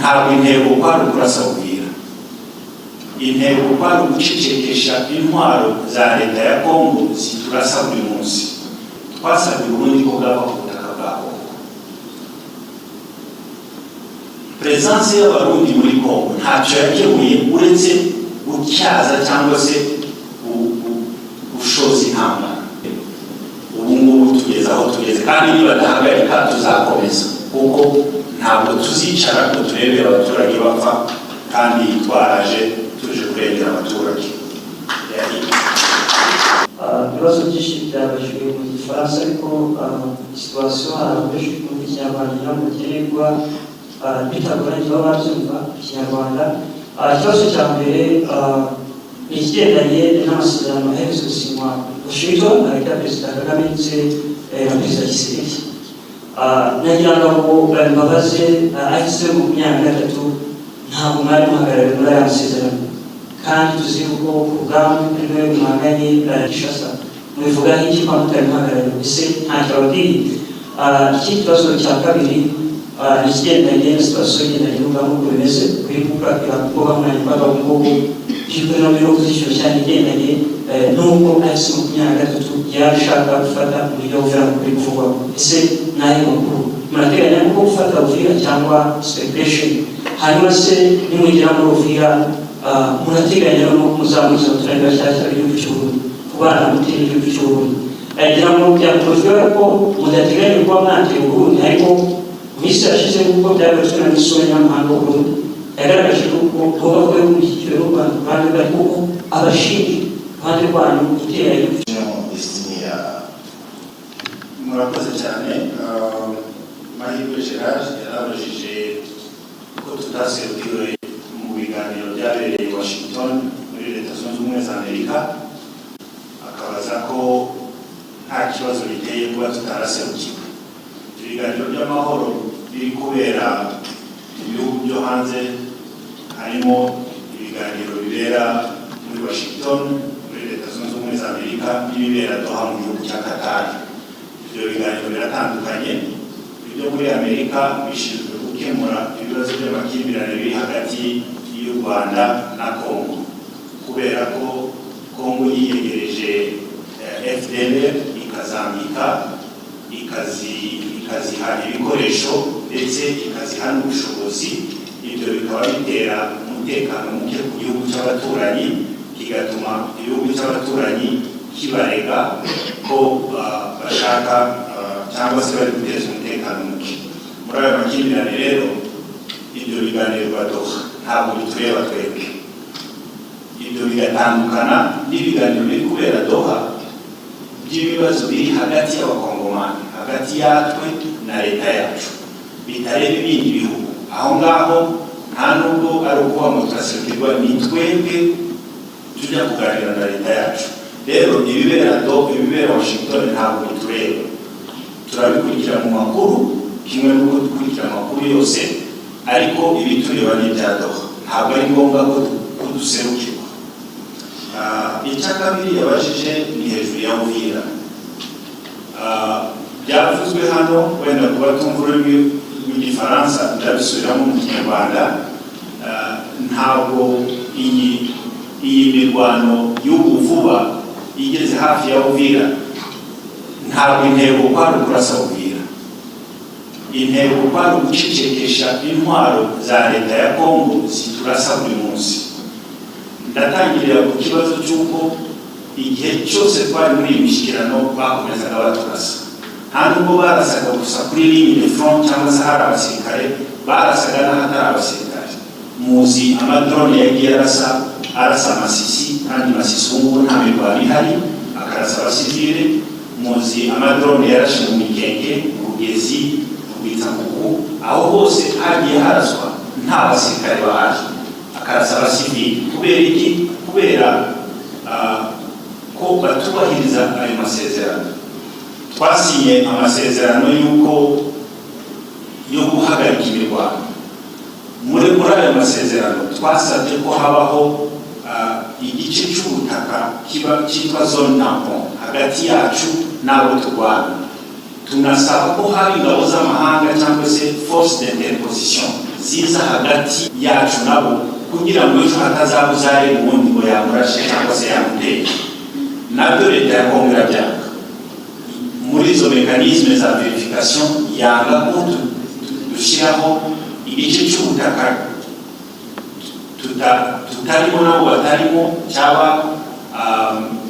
Ntabwo intego kwari ukurasa Uvira, intego kwari ugucecekesha intwaro za leta ya Kongo ziturasa buri munsi. Twasabye Uburundi ko bwava ku butaka bwa Kongo. Présence y'Abarundi muri Kongo ntacyo yakemuye uretse gutyaza cyangwa se gushoza intambara. Ubu ngubu tugeze aho tugeze, kandi nibadahagarika tuzakomeza, kuko ntabwo tuzicara ngo turebere abaturage bapfa kandi twaraje tuje kurengera abaturage. Ibibazo byinshi byabajijwe mu Gifaransa, ariko situation hari abantu benshi kumva Ikinyarwanda, ngira ngo girirwa bitagoranye baba babyumva Ikinyarwanda. Ikibazo cya mbere ni ikigendanye n'amasezerano aherutse gusinywa Washington hagati ya Perezida Kagame ndetse na Perezida Tshisekedi. Nagira ngo mbabaze, AFC 23 ntabwo mwari muhagarariwe muri aya masezerano, kandi tuzi yuko ku rugamba ari rwe muhanganye na Kinshasa. Mubivugaho iki kwa mutari muhagarariwe? Ese ntacyo ababwiye? Ikindi kibazo cya kabiri ni ikigendanye na situation igendanye n'urugamba uko bimeze kuri gukurikira ku mbuga nkoranyambaga ubu ngubu. By'ukuri no muri opposition cyane igendanye n'uko AFC 23 yaba ishaka gufata umujyi wa Uvira kuri kuvugwa. Ese ni ayahe makuru? Murateganya ko gufata Uvira cyangwa speculation? Hanyuma se nimugera muri Uvira, murateganya no muzamuza abaturage bashyashya b'igihugu cy'u Burundi kubana mute n'igihugu cy'u Burundi? Agira ngo byakozwe ko mudateganya kuba mwatera Uburundi, ariko mu minsi yashize, nk'uko byagarutswe na misiyo y'amahanga w'Uburundi, yagaragaje ko vuga ko mushyigikiwe n'u Rwanda ku ruhande rwe, kuko abashinja uruhande rwanyu gutera igihugu. Destinée à Murakoze cyane. Mahirwe Gerard yarabajije ko tutaserukiwe mu biganiro byabereye i Washington muri Leta Zunze Ubumwe za Amerika, akabaza ko nta kibazo biteye kuba tutaraserukiwe. Ibiganiro by'amahoro biri kubera mu bihugu byo hanze, harimo ibiganiro bibera muri Washington muri Leta Zunze Ubumwe za Amerika n'ibibera Doha mu gihugu cya Qatar. Ibyo biganiro biratandukanye. Ibyo muri Amerika bishinzwe gukemura ibibazo by'amakimbirane biri hagati y'u Rwanda na Congo, kubera ko Congo yiyegereje FDLR, ikazambika, ikaziha ibikoresho, ndetse ikaziha n'ubushobozi. Ibyo bikaba bitera umutekano muke ku gihugu cy'abaturanyi, kigatuma igihugu cy'abaturanyi kibarega ko bashaka cyangwa se bari guteza umutekano muke. Muri ayo makimbirane rero, ibyo biganiro Doha ntabwo bitureba twebwe. Ibyo bigatandukana n'ibiganiro biri kubera Doha by'ibibazo biri hagati y'Abakongomani, hagati yatwe na leta yacu, bitareba ibindi bihugu. Aho ngaho nta nubwo ari ukuba ngo turaserukirwa, ni twebwe tujya kuganira na leta yacu. Rero ibibera Washington ntabwo bitureba. Turabikurikira mu makuru kimwe n'uko dukurikira amakuru yose, ariko ibitureba ni ibya Doha. Ntabwo ari ngombwa ko duserukirwa. Icya kabiri yabajije ni hejuru ya Uvira. Byavuzwe hano, wenda kuba tumva ururimi rw'Igifaransa ndabisubiramo mu Kinyarwanda. Ntabwo iyi mirwano y'ubu vuba igeze hafi ya Uvira, ntabwo intego kwari ukurasa Uvira, intego kwari ugucecekesha intwaro za leta ya Kongo ziturasa buri munsi. Ndatangirira ku kibazo cy'uko igihe cyose twari muri iyi mishyikirano bakomezaga baturasa. Nta nubwo barasaga gusa kuri ligne de front cyangwa se hari abasirikare, barasaga n'ahatari abasirikare. Muzi amadrone yagiye arasa Masisi, kandi Masisi ubu ngubu nta mirwano ihari, akarasa abasivile. Muzi amadrone yarashe mu Mikenke, mu Rugezi, mu Rwitsankuku, aho hose hagiye haraswa nta basirikare bahari, akarasa abasivili. Kubera iki? Kubera ko batubahiriza ayo masezerano. Twasinye amasezerano y'uko yo guhagarika imirwano. Muri ayo masezerano twasabye ko habaho igice cy'ubutaka kiba cyitwa zone tampon hagati yacu n'abo turwana, tunasaba ko haba ingabo z'amahanga cyangwa se force d'interposition ziza zigafasha mu kugarura amahoro. Ziza hagati yacu nabo kugira ngo ejo hatazaba uzareba ubundi ngo yamurashe cyangwa se yamuteye. Nabyo leta ya Kongo irabyanga. Muri izo mécanismes za vérification, yanga ko dushyiraho igice cy'ubutaka tutarimo nabo batarimo, cyaba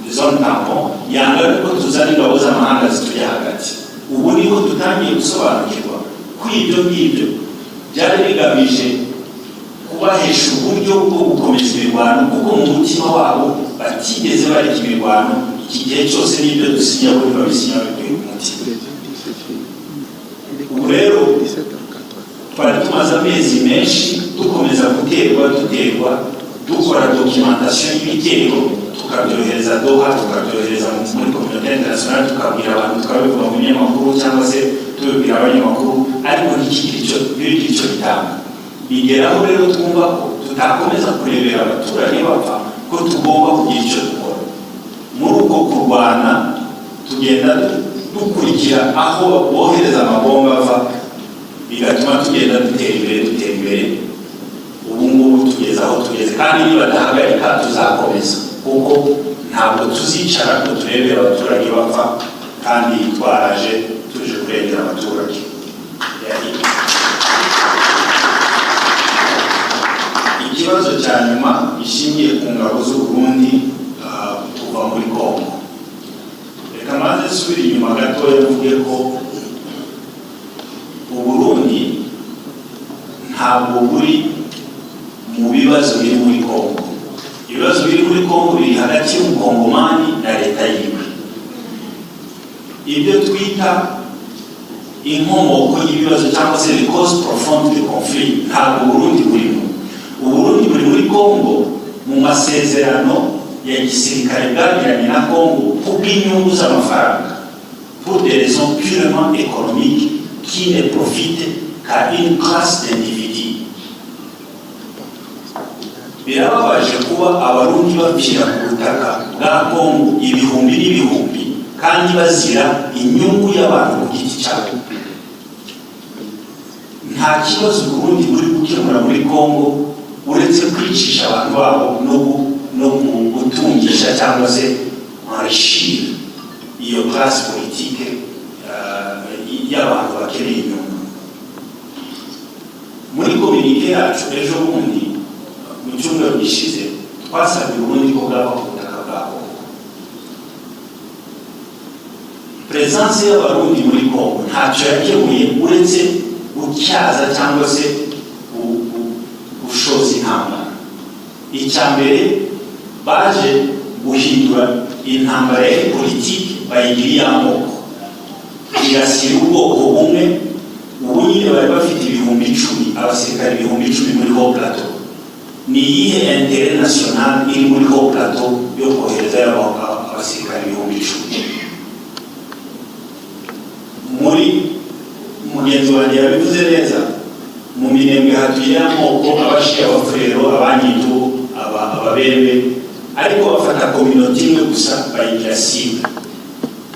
zone tampon. Yanga ko tuzana ingabo z'amahanga zitujya hagati. Ubu niho dutangiye gusobanukirwa ko ibyo ngibyo byari bigamije kubahesha uburyo bwo gukomeza imirwano, kuko mu mutima wabo batigeze bareka imirwano iki gihe cyose. N'ibyo dusinya bo ntibabisinya babikuye ku mutima. Ubu rero twari tumaze amezi menshi dukomeza guterwa, duterwa, dukora documentation y'ibitero, tukabyohereza Doha, tukabyohereza muri communauté internationale, tukabwira abantu, tukabivuga mu binyamakuru cyangwa se tubibwira abanyamakuru, ariko ntikigire icyo, ntibigire icyo bitanga. Bigeraho rero twumva ko tutakomeza kurebera abaturage bapfa, ko tugomba kugira icyo dukora. Muri uko kurwana tugenda dukurikira aho bohereza amabomba ava, bigatuma tugenda dutera imbere, dutera imbere. Ubu ngubu tugeze aho tugeze, kandi nibadahagarika tuzakomeza, kuko ntabwo tuzicara ngo turebere abaturage bapfa kandi twaraje tuje kurengera abaturage. Ikibazo cya nyuma gishingiye ku ngabo z'u Burundi kuva muri Congo, reka maze nsubire inyuma gatoya mvuge ko Uburundi ntabwo buri mu bibazo biri muri Congo. Ibibazo biri muri Congo biri hagati y'umukongomani na leta yiwe. Ibyo twita inkomoko y'ibibazo cyangwa se les causes profondes de conflit, ntabwo Uburundi burimo. Uburundi buri muri Congo mu masezerano ya gisirikare bwagiranye na Congo kubw'inyungu z'amafaranga, pour des raisons purement économiques qui ne profitent qu'à une classe d'individus. Birababaje kuba Abarundi bapfira ku butaka bwa Kongo ibihumbi n'ibihumbi kandi bazira inyungu y'abantu ku giti cyabo. Nta kibazo Uburundi buri gukemura muri Kongo uretse kwicisha abantu babo no gutungisha cyangwa se enrichir iyo classe politique y'abantu bakeneye inyungu. Muri communiqué yacu ejo bundi, mu cyumweru gishize, twasabye Uburundi ko bwava ku butaka bwa Kongo. Présence y'Abarundi muri Kongo ntacyo yakemuye uretse gutyaza cyangwa se gushoza intambara. Icya mbere, baje guhindura intambara ya politiki, bayigira iy'amoko, igasira ubwoko bumwe. Ubu nyine bari bafite 10,000, abasirikare 10,000 muri Haut Plateau. Ni iyihe intérêt national iri muri Haut Plateau yo koherezayo abasirikare 10,000? Muri mugenzi wanjye yabivuze neza, mu Minembwe hatuye amoko: Abashi, Abafurero, Abanyindu, Ababembe, ariko bafata communauté imwe gusa bayigira cible.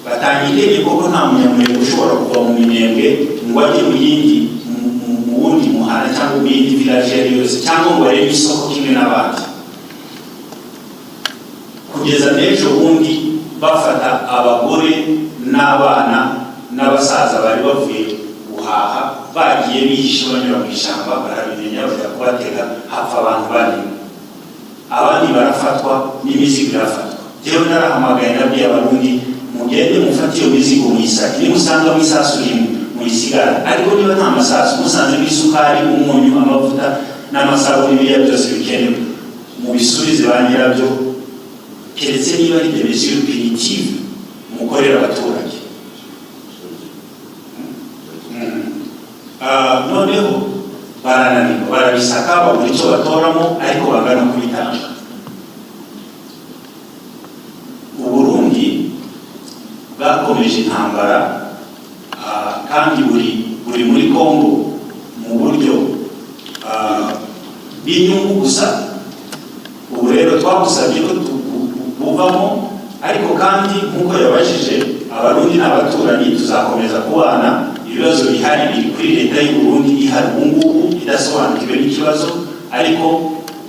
Batanga itegeko ko nta Munyamurenge ushobora kuva mu Minembwe ngo ajye mu yindi, mu wundi muhanda cyangwa mu yindi village iyo ari yo yose, cyangwa ngo arebe isoko kimwe n'abandi. Kugeza n'ejo bundi bafata abagore n'abana n'abasaza bari bavuye guhaha, bagiye bihishe banyura mu ishyamba, barabimenya bajya kubatega, hapfa abantu bane, abandi barafatwa n'imizigo irafatwa. Njyewe narahamagaye, nabwiye Abarundi: "Mugende mufate iyo mizigo muyisake, nimusangamo isasu rimwe muyisigara, ariko niba nta masasu, musanzemo isukari, umunyu, amavuta n'amasabune, biriya byose bikenewe, mubisubize ba nyirabyo, keretse niba ari des mesures punitives mukorera abaturage." Noneho barananirwa, barabisaka, babura icyo batoramo, ariko bangana kubitanga. Uburundi bwakomeje intambara, kandi buri muri Congo mu buryo bw'inyungu gusa. Ubu rero twagusabye ko buvamo, ariko kandi nk'uko yabajije, Abarundi n'abaturanyi tuzakomeza kubana. Ibibazo bihari biri kuri leta y'u Burundi ihari ubu ngubu idasobanukirwa. kibazo. Ariko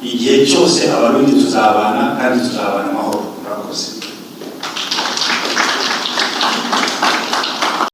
igihe cyose Abarundi tuzabana kandi tuzabana amahoro.